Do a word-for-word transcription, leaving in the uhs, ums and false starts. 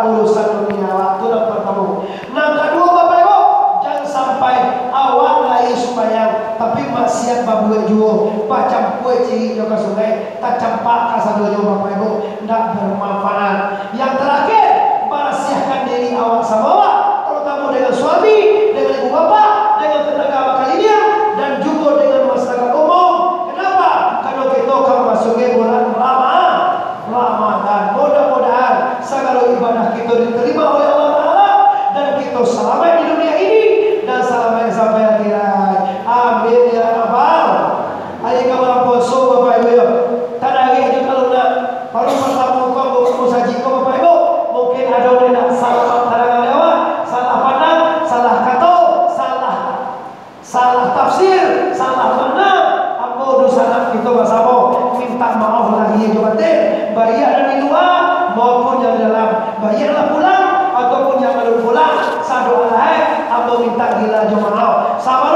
Urusan dunia awak tu nan partamo. Nan kaduo, Bapak Ibu, jan sampai awak lai sumbayang, tapi maksiat babuek juo, bacampua cirik jo ka sungai, tacampak kasadonyo, Bapak Ibu, ndak bermanfaat. Yang terakhir, barasiahkan diri awak samo awak, terutamo dengan suami, dengan ibu bapak, dengan tetangga bakaliliang, dan jugo dengan masyarakat umum. Kenapa? Karena kita ka mamasuki bulan Rama-, Ramadan. Mudah-mudahan sagalo ibadah kita diterima oleh Allah Taala dan kita salamaik di dunia ini dan salamaik sampai akhirat. Amin ya rabbal. Ari ka bulan puaso, Bapak Ibu, yo. Tadareh jo kalau nak baru partamo ko ambo ka musajik ko, Bapak Ibu. Mungkin ado nan indak salah tarang awak, salah pandang, salah kato, salah salah tafsir, salah makna, ambo dunsanak kito basamo mintak maoh lahia jo batin, baiak nan di lua maupun nan di dalam, baiak lah pulang ataupun jan alun pulang, sadoa lah, eh, ambo mintak gila jo maoh. Saba-,